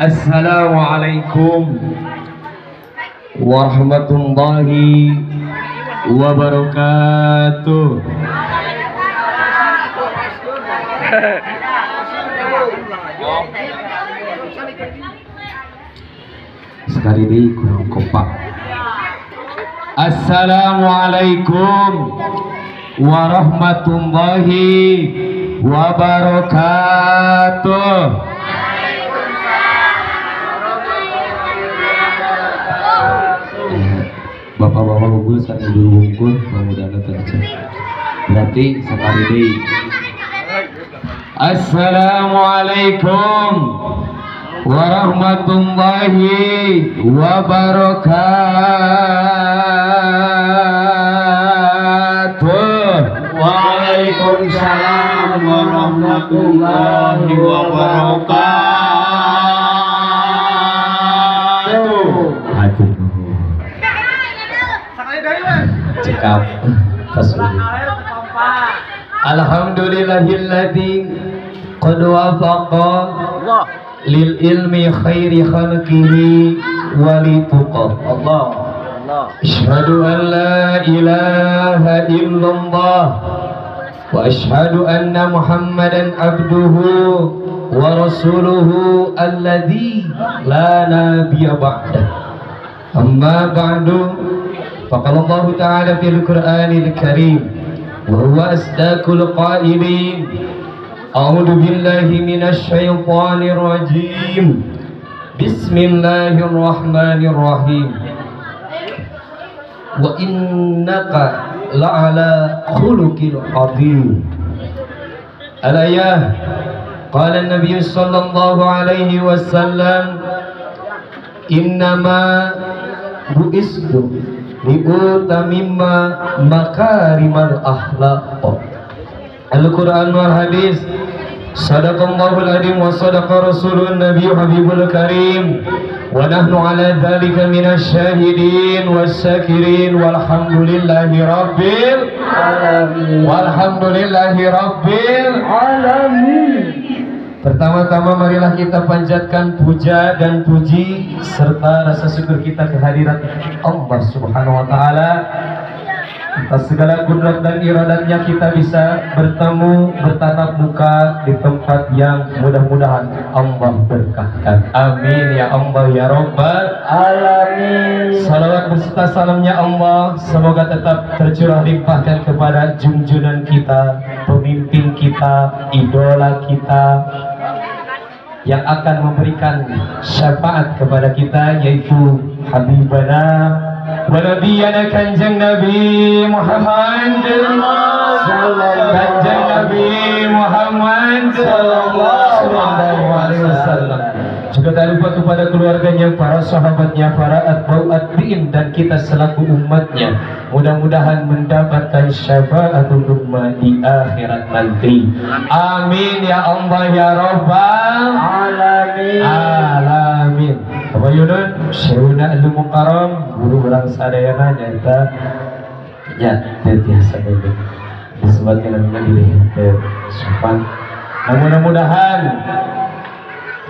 Assalamualaikum warahmatullahi wabarakatuh. Sekali ini kurang kompak. Assalamualaikum warahmatullahi wabarakatuh. Bapak-bapak unggul saat ibu unggul, pemuda terjadi. Berarti sekali ini. Assalamualaikum warahmatullahi wabarakatuh. Waalaikumsalam warahmatullahi wabarakatuh. Cekap. Alhamdulillahilladzi qad wafaqa lil ilmi khairi khalqihi wa li tuqa. Allah. Asyhadu an la ilaha illallah wa asyhadu anna Muhammadan abduhu wa rasuluhu alladzi la nabiyya ba'dah. Amma ba'du, faqala Allah ta'ala fil Qur'anil Karim wa huwa asdaqul qailin. A'udzu billahi minasy syaithanir rajim. Bismillahirrahmanirrahim. Wa innaka la'ala khuluqil azim. Al-ayah. Qala an-nabiy sallallahu alaihi wasallam, innama bu'istu liutamimma makarimal akhlaq. Al-Quran wal hadis. Sadaqallahul azim wa sadaqa rasulun nabiy habibul karim. Wa nahnu ala dzalika minasy syahidin wasyakirin walhamdulillahi rabbil alamin. Walhamdulillahi rabbil alamin. Pertama-tama marilah kita panjatkan puja dan puji serta rasa syukur kita kehadirat Allah Subhanahu wa taala. Atas segala kudrat dan iradatnya kita bisa bertemu, bertatap muka di tempat yang mudah-mudahan Allah berkahkan. Amin ya Allah ya Rabbal alamin. Salawat beserta salamnya Allah semoga tetap tercurah limpahkan kepada junjungan kita, pemimpin kita, idola kita yang akan memberikan syafaat kepada kita, yaitu Habibana wa nabiyana Kanjeng Nabi Muhammad, Kanjeng Nabi Muhammad sallallahu alaihi wasallam. Juga tak lupa kepada keluarganya, para sahabatnya, para atba'u atbi'in, dan kita selaku umatnya. Mudah-mudahan mendapatkan syafaatul ummah di akhirat nanti. Amin ya Allah ya Rabbal alamin. Alamin. Bapak Yunun, Syekhuna Al-Mukarram, guru urang sadayana nyaeta ya teu tiasa deui. Disebutkeun namina diri teu sopan. Nah, mudah-mudahan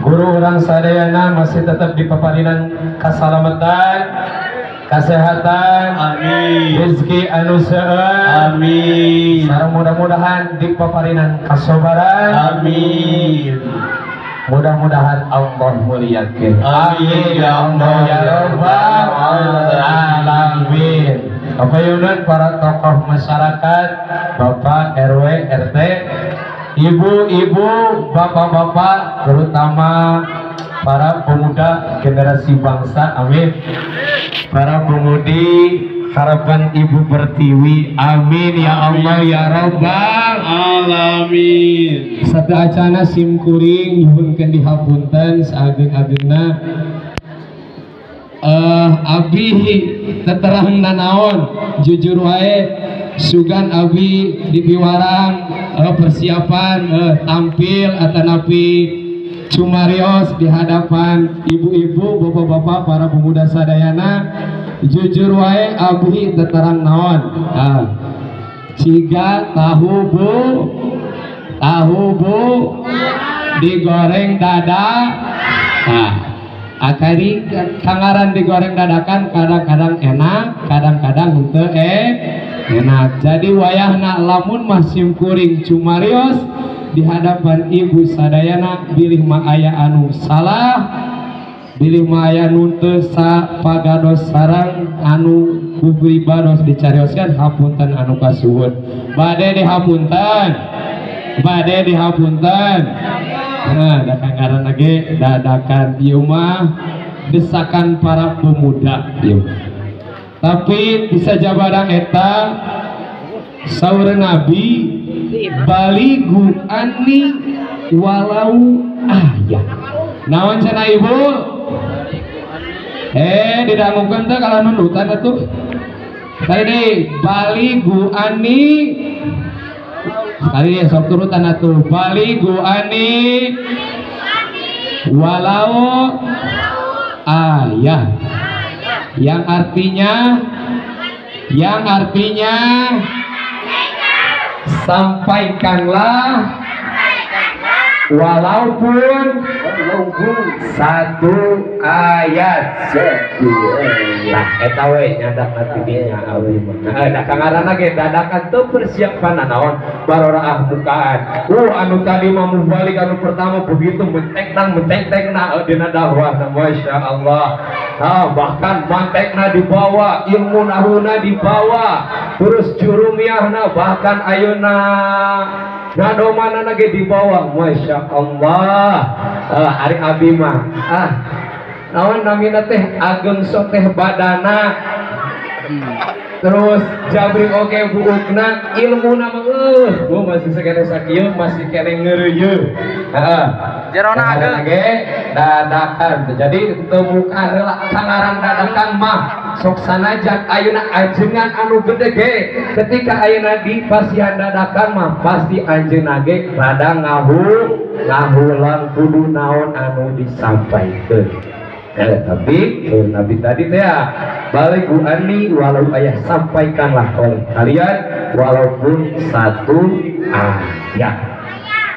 guru urang sadayana masih tetap di paparinan kasalamatan, kesehatan, amin, rezeki anu seueur, amin. Sareng mudah-mudahan di paparinan kasobaran, amin. Mudah-mudahan Allah muliakeun. Amin ya Allah ya Rabbal alamin. Bapak Yunun, para tokoh masyarakat, Bapak RW, RT, ibu-ibu, bapak-bapak, terutama para pemuda generasi bangsa, amin. Para pemudi harapan Ibu Pertiwi, amin ya Allah ya Rabbal alamin. Satu acana sim kuring nyuhunkeun dihapunten saageng-agengna. Abi teterang nanaon, jujur wae sugan abi di piwarang persiapan tampil atanapi cumarios di hadapan ibu-ibu, bapak-bapak, para pemuda sadayana. Jujur wae abdi teterang naon, ciga tahu bu Tahu bu digoreng dada. Nah, akari kangaran digoreng dadakan kadang-kadang enak, kadang-kadang henteu enak. Jadi wayahna lamun mah simkuring cumarios di hadapan ibu sadayana bilih mah aya anu salah, bilih mah aya nu teu sapagados sareng anu kupribados dicarioskeun hapunten anu kasuhun. Bade dihapunten. Bade dihapunten. Nah, dadakan lagi dadakan ieu mah desakan para pemuda ieu. Tapi bisa jabaran eta saur Nabi balighu anni walau ayat. Naon cenah ibu? Didangukeun teh kalau nundutan atuh. Sekali deui balighu anni. Sekali sok turutan atuh balighu anni walau ayat. Yang artinya sampaikanlah walaupun satu ayat. Nah, eta we nyadak tidinya abdi mah. Nah, kangaranna ge dadakan teu persiapan naon baroraah bukaan. Anu tadi mah mubalik anu pertama begitu mentek-mentek na dina dakwah, Masya Allah. Nah, bahkan mantekna dibawa, ilmu nahuna dibawa, terus jurumiahna bahkan ayeuna nadomana ge dibawa, Masya Allah. Ari abi mah naon namina teh ageng soteh badana, terus jabrik oge buukna, ilmuna mah gua masih sakene sakieu masih kene ngeureuyeuh. Heeh. Jerona ageng ge dadakan. Jadi teu muka heula kangaran dadakan mah sok sanajan ayeuna ajengan anu gede ge ketika ayeuna di pasihan dadakan mah pasti anjeunna ge rada ngahulang kudu naon anu disampaikeun. Tapi Nabi tadi teh balighu anni walau ayah, sampaikanlah oleh kalian walaupun satu ayat.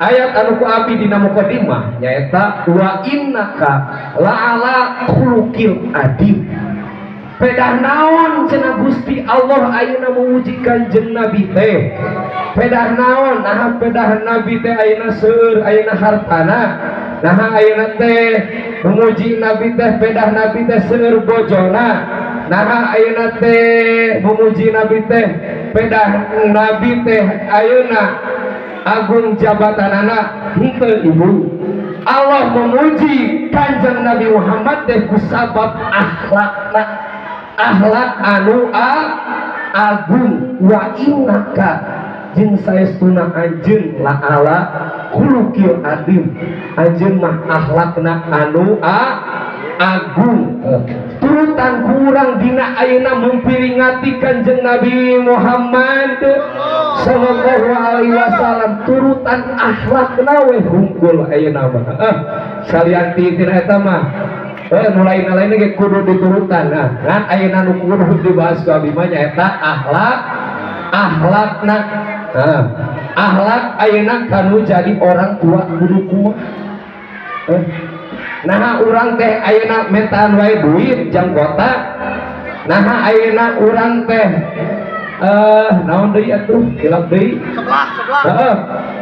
Ayat anu ku abi dina mukadimah nyaeta wa innaka la'ala khuluqil adim. Pedah naon cenah Gusti Allah ayeuna memuji Kanjeng Nabi teh. Pedah naon nah pedah Nabi teh ayeuna seueur ayeuna hartana. Nah ayeuna teh memuji Nabi teh pedah Nabi teh seueur bojona. Nah ayeuna teh memuji Nabi teh pedah Nabi teh ayeuna agung jabatanana. Henteu ibu, Allah memuji Kanjeng Nabi Muhammad teh kusabab akhlakna, akhlak anu agung. Wa innaka jeung saestuna anjeun la ala khuluqil adim, anjeun mah akhlakna anu agung. Turutan kurang dina ayeuna memperingati Kanjeng Nabi Muhammad sallallahu alaihi wasallam, turutan akhlakna we hungkul ayeuna mah. Salianti tina eta mah nu lain-lain ge kudu diturutan. Nah, ngan ayeuna nu kudu dibahas ku abi mah nyaeta akhlak, akhlakna. Akhlak ayeuna kanu jadi orang tua kudu kumaha. Nah urang teh ayeuna mentaan wae duit jam kota. Nah ayeuna urang teh naon deui atuh hilap deui. Sebelah. Heeh.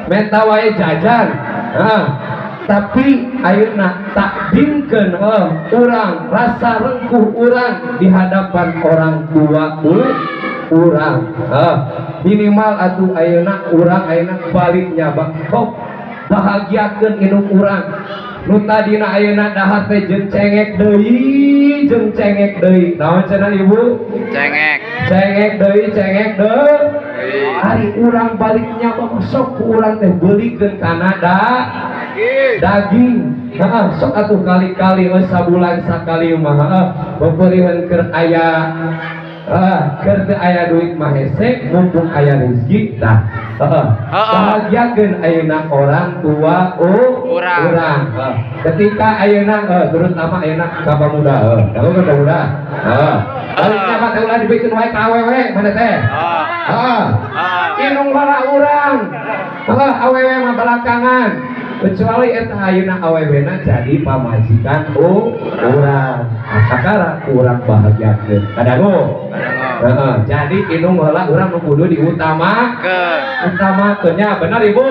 Menta wae jajan. Heeh. Tapi ayeuna takdimkeun urang rasa rengkuh urang di hadapan orang tua urang. Minimal atuh ayeuna urang ayeuna balik nyabak kok bahagiakeun indung urang. Nu tadina ayeuna dahar teh jeung cengek deui, jeung cengek deui. Naon cenah ibu? Cengek. Cengek deui, cengek deui. Ari urang balik nyabak sok ku urang teh beulikeun kana daging. Heeh, sok atuh kali-kali we sabulan sakali mah heeh. Beupeuriheun keur aya keur teu aya duit mah hese, mumpung aya rezeki tah. Heeh. Bahagiakeun ayeuna orang tua urang. Ketika ayeuna terutama ayeuna ka pamuda, heeh. Ka pamuda. Heeh. Balikna mah teh ulah dibikeun wae ka awewe mana teh. Heeh. Indung bara urang. Heuh awewe mah belakangan. Kecuali eta ayeuna awewena jadi pamajikan urang. Kakara urang bahagiakeun. Kadangu. Heeh, jadi indung heula urang nu kudu diutamakeun. Utamakeun nya bener Ibu.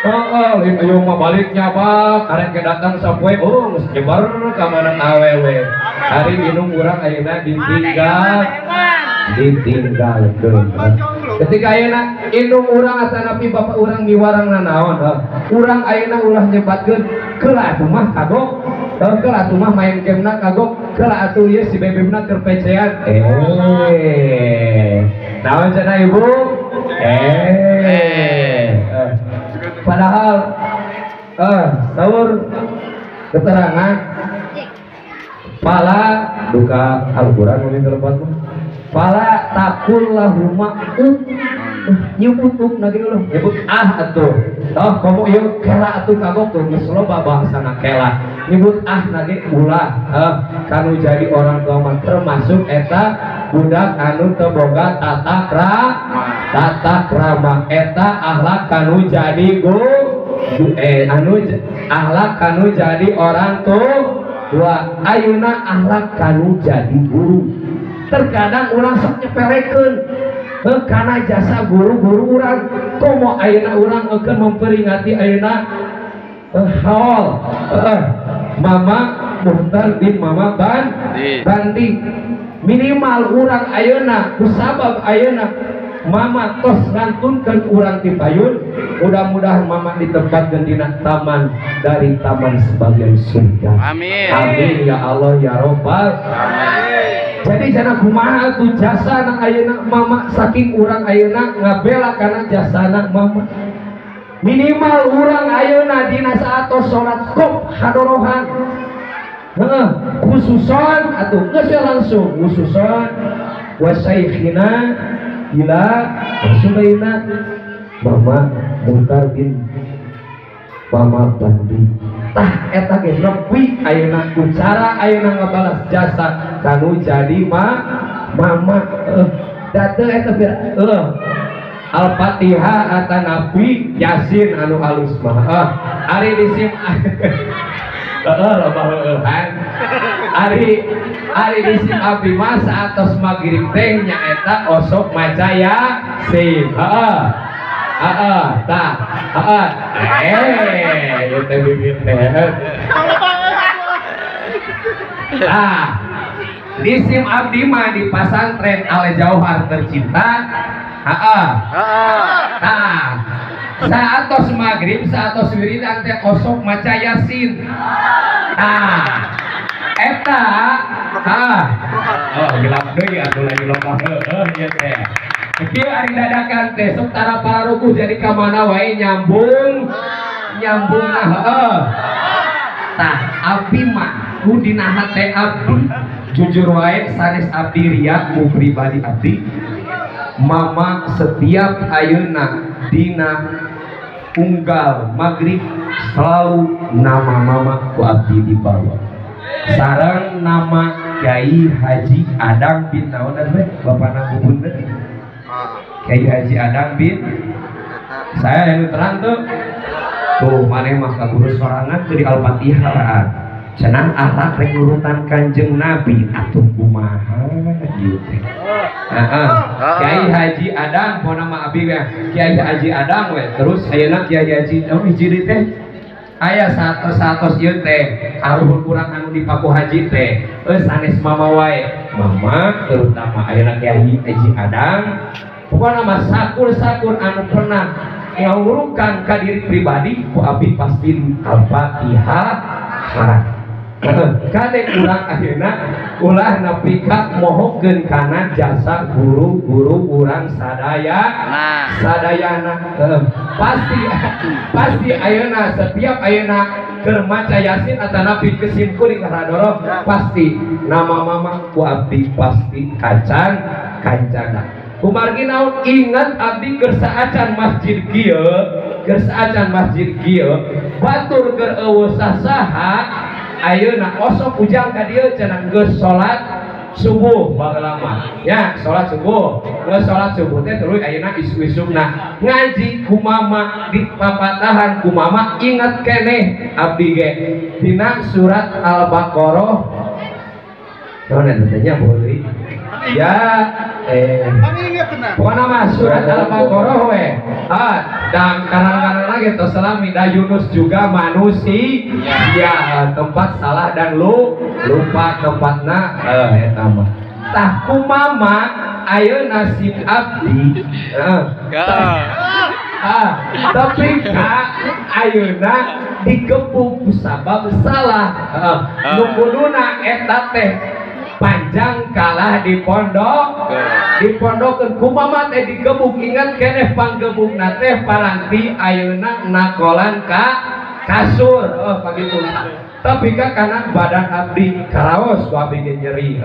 Heeh, lain ayo mah baliknya Pak, karek ge datang sapoe oh geus nyebar ka mana awewe. Hari indung urang ayeuna ditinggalkeun. Ketika ayeuna indung urang atanapi bapak urang miwarang nanaon, urang ayeuna ulah nyebatkeun keula atuh mah kagok, keula atuh mah main gamena kagok, keula atuh ieu si bebebna keur pecean. Naon cenah Ibu? Padahal saur keterangan pala duka Al-Qur'an mun telepat mah pala takul lahuma nyebut up nage ulah nyebut ah atuh toh komo ieu kela atuh kagok tuh geus loba bahasana kela nyebut ah nage ulah kanu jadi orang tua mah termasuk eta budak anu teu boga tata krama eta akhlak kanu jadi anu akhlak kanu jadi orang tua ayeuna akhlak kanu jadi guru. Terkadang urang sok nyepelekeun karena jasa guru-guru urang komo ayeuna urang akan memperingati ayeuna haul Mama Muhtar bin Mama Bandi minimal urang ayeuna kusabab ayeuna Mama tos ngantunkeun urang ti payun mudah-mudahan Mama ditempatkeun dina taman dari taman sebagian surga. Amin. Amin ya Allah ya Rabbal alamin. Jadi jana kumaha tuh jasana ayeuna Mama saking urang ayeuna ngabela kana jasana Mama. Minimal urang ayeuna dina saatos salat kop hadorohan. Heeh, khususon atuh geus langsung khususon wa syekhina ila Rasulina Mama Muhtar bin Mama Bandi. Tah eta ge nepi ayeuna ku cara ayeuna ngabalas jasa kanu jadi mama da teu eta Al-Fatihah atanapi Yasin anu alus mah ari disim heeh loba heueuhan ari disim abdi mah saatos magrib teh nyaeta osok maca Yasin heeh heeh tah heeh ieu teh bibir teh tah disim abdi mah di pasantren Al Jauhar tercinta heeh tah saatos magrib saatos wiridan teh osok maca Yasin tah eta tah oh gelap deui atuh lagi loba heueuh ieu teh kieu ari dadakan teh sok tara pararuguh jadi ka mana wae nyambung nah heeh tah abdi mah ku dina hate abdi jujur wae sanes abdi ria ku pribadi abdi Mama setiap ayeuna dina unggal magrib selalu nama mama ku abdi dibawa sareng nama Kiai Haji Adang bin naon we bapana bubun teh Kiai Haji Adang bin saya yang terang tuh tuh maneh mah ka guru sorangan teu di Al-Fatihah cenah akhlak rek nurutan Kanjeng Nabi atuh kumaha ieu teh heeh Kiai Haji Adang pona mah abi we Kiai Haji Adang we terus ayeuna Kiai Haji oh hiji deui teh aya satos ieu teh karuhun urang anu di Paku Haji teh sanes mama wae mama terutama ayeuna Kiai Haji Adang pokona mah sakur-sakur anu pernah ngawurukan ka diri pribadi ku abdi pasti Al-Fatihah. Kade urang ayeuna ulah nepi ka mohokeun kana jasa guru-guru urang sadaya sadayana. Pasti ayeuna setiap ayeuna keur maca Yasin atanapi kesim kuring karadoro pasti nama mama ku abdi pasti kacan kancana. Kumargi naon ingat abdi keur saacan masjid kieu, keur saacan masjid kieu, batur keur eueuh sasaha ayeuna osok ujang ka dieu cenah geus salat subuh baheula mah ya salat subuh geus salat subuh teh tuluy ayeuna isuk-isukna ngaji ku mama di papatahan ku mama inget keneh abdi ge dina surat Al-Baqarah naon eta teh nya boleh ya pokona mah surat Al-Baqarah we dan karang-karang lagi tos salami da Yunus juga manusia ya, tempat salah dan lupa tempatna eta mah tah kumama ayeuna si abdi tapi ka ayeuna digebuk sabab salah nu kuduna eta teh panjang kalah di pondok dipondokeun kumama teh digebuk ingat keneh panggebukna teh paranti ayeuna nakolan ka kasur pagitu tapi ka kana badan abdi karaos ku abdi ge nyeri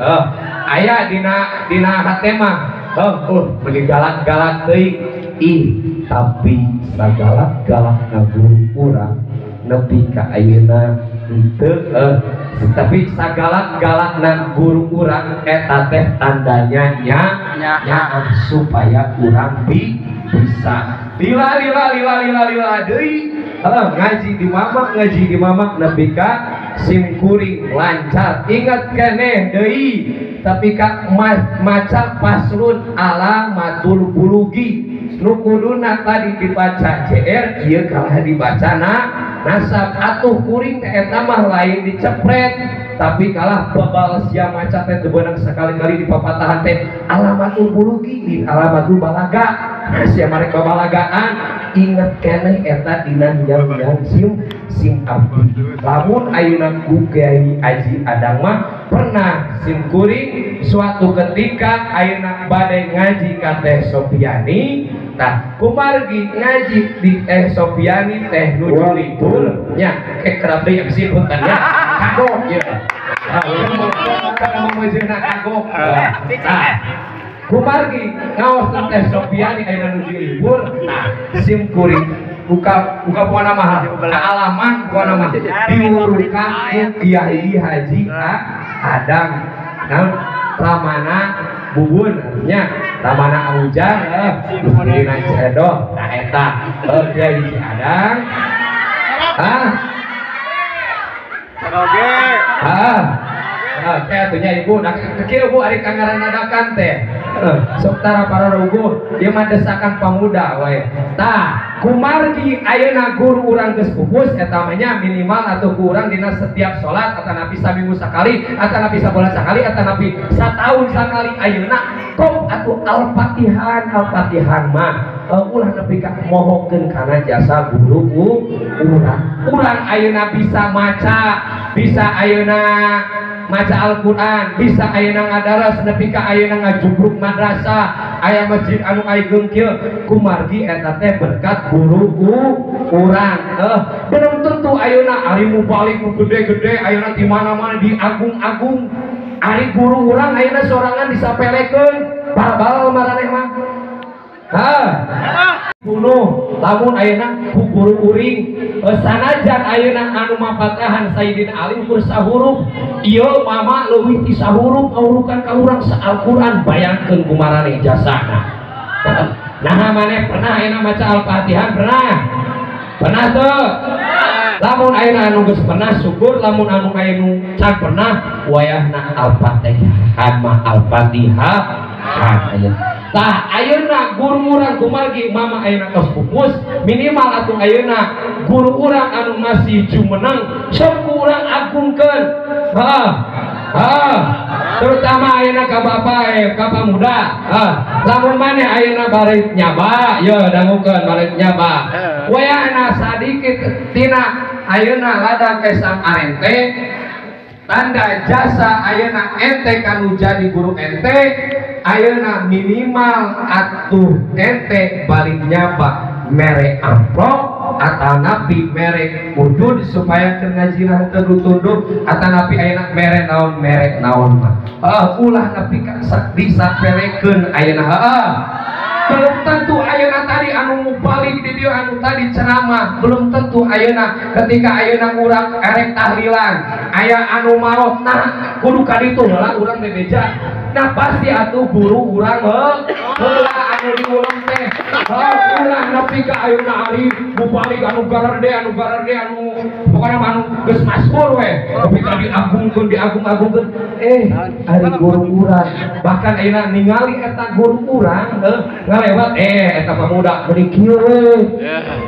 aya dina hate mah meuni galak-galak teuing ih tapi sagalak-galakna guru urang nepi ka ayeuna henteu tapi sagalak-galakna guru urang eta teh tandanya nya supaya urang bisa lila lila lila lila lila deui ngaji di mamak nepi ka sim kuring lancar ingat keneh deui tapi ka maca paslon alamatul bulugi nu kuduna tadi dibaca JR ieu kalah dibaca na nasab atuh kuring teh eta mah lain dicepret tapi kalah bebal sia maca teh teu beunang sekali-kali di papatahan teh alamatul bulugi di alamatul balaga nah sia marek babalagaan inget keneh eta dina nyang sim abdi lamun ayeuna ku Kiai Haji Adang mah pernah sim kuring suatu ketika ayeuna bade ngaji ka Teh Sopiani tah kumargi ngaji di Teh Sopiani teh nuju libur nya kerap deui bisi punten nya kagok ieu kana meujeuhna kagok tah kumargi ngaos Teh Sopiani ayeuna nuju libur nah sim kuring buka buka mah alaman buka mah diurukan ku Kiai Haji Adang naon Ramana Bubun nya Ramana Aujang dirina Ciredoh nah eta Kiai Haji Adang oke atuh nya ibu nah kieu Bu ari kangaran adakan teh sok tara para ruguh ieu mah desakan pamuda we tah kumargi ayeuna guru urang geus pupus eta mah nya minimal atuh ku urang dina setiap salat atanapi saminggu sakali atanapi sabulan sakali atanapi sataun sakali ayeuna kok atuh al-Fatihah mah ulah nepi ka mohokeun kana jasa guru urang urang ayeuna bisa maca bisa ayeuna maca Al-Qur'an bisa ayeuna ngadaras nepi ka ayeuna ngajugruk madrasah aya masjid anu ageung kieu kumargi eta teh berkat guru urang belum tentu ayeuna ari mubalik nu gede-gede ayeuna di mana-mana diagung-agung ari guru urang ayeuna sorangan disapelekeun barbal maraneh mah bunuh lamun ayeuna ku guru uring sanajan ayeuna anu mapatahan Sayyidina Ali ukur sahurup ieu mama leuwih ti sahurup ngawurukan ka urang sa Al-Qur'an bayangkeun kumaraneh jasana nah maneh pernah ayeuna maca Al-Fatihah pernah teu lamun ayeuna anu geus pernah syukur lamun anu ayeuna can pernah wayahna Al-Fatihah mah Al-Fatihah ayeuna tah ayeuna guru urang kumargi mama ayeuna tos pupus minimal atuh ayeuna guru urang anu masih jumeneng sok ku urang agungkeun terutama ayeuna ka bapak ka pamuda lamun maneh ayeuna bari nyaba ye dangukeun bari nyaba wayahna sadikit tina ayeuna ladang kesang arente tanda jasa ayeuna ente kanu jadi guru ente ayeuna minimal atuh ente balik nyaba mere amplop atau napi mere udud supaya kengajian tunduk atau napi ayeuna mere naon mah ulah napi ka disapelekeun ayeuna belum tentu ayeuna tadi anu mubalik di dieu anu tadi ceramah belum tentu ayeuna ketika ayeuna urang erek tahlilan aya anu maot nah kudu ka ditu heula urang bebeja nah pasti atuh guru urang heula anu diulem teh ulah nepi ka ayeuna ari bupalik anu garerde anu pokona mah anu geus masyhur we nepi ka diagungkeun diagung-agungkeun ari guru urang bahkan ayeuna ningali eta guru urang ngalewat eta pemuda meuni kieu we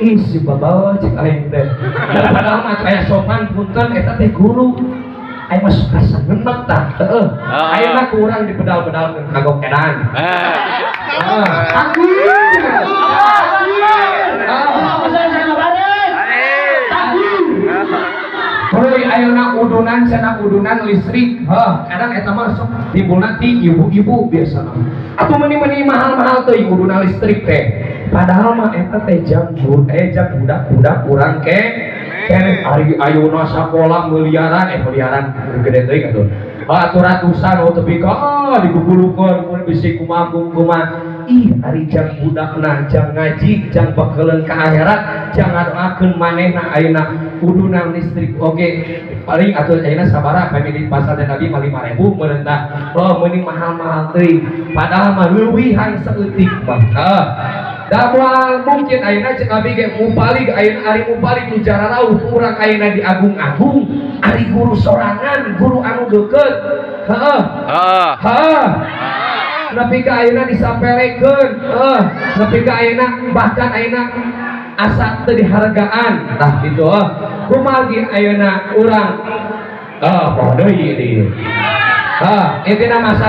ih si babawa cek aing teh padahal mah aya sopan punten eta teh guru aing mah suka sagenek tah heeh ayeuna ku urang dibedal-bedalkeun kagok edan Heuy ayeuna udunan cenah udunan listrik heuh kadang eta mah sok timbulna ti ibu-ibu biasana atuh meuni-meuni mahal-mahal teuing udunan listrik teh padahal mah eta teh jam budak-budak urang ke ari ayeuna sakola miliaran gede teuing atuh atuh ratusan oh tepi ka digugulukeun mun bisi kumaha ih ari jam budakna jam ngaji jam bakeuleun ka akhirat jam ngadoakeun manehna ayeuna udunan listrik oge paling atuh ayeuna sabaraha pami di pasar teh Nabi mah 5000 meureun tah oh meuni mahal-mahal teuing padahal mah leuwihan saeutik mah da moal mungkin ayeuna cek abi ge mupalig ayeuna ari mupalig nu jararauh urang ayeuna diagung-agung ari guru sorangan guru anu deukeut heeh heeh nepi ka ayeuna disapelekeun nepi ka ayeuna bahkan ayeuna asa teu dihargaan tah kitu kumaha ge ayeuna urang poho deui ieu intina masa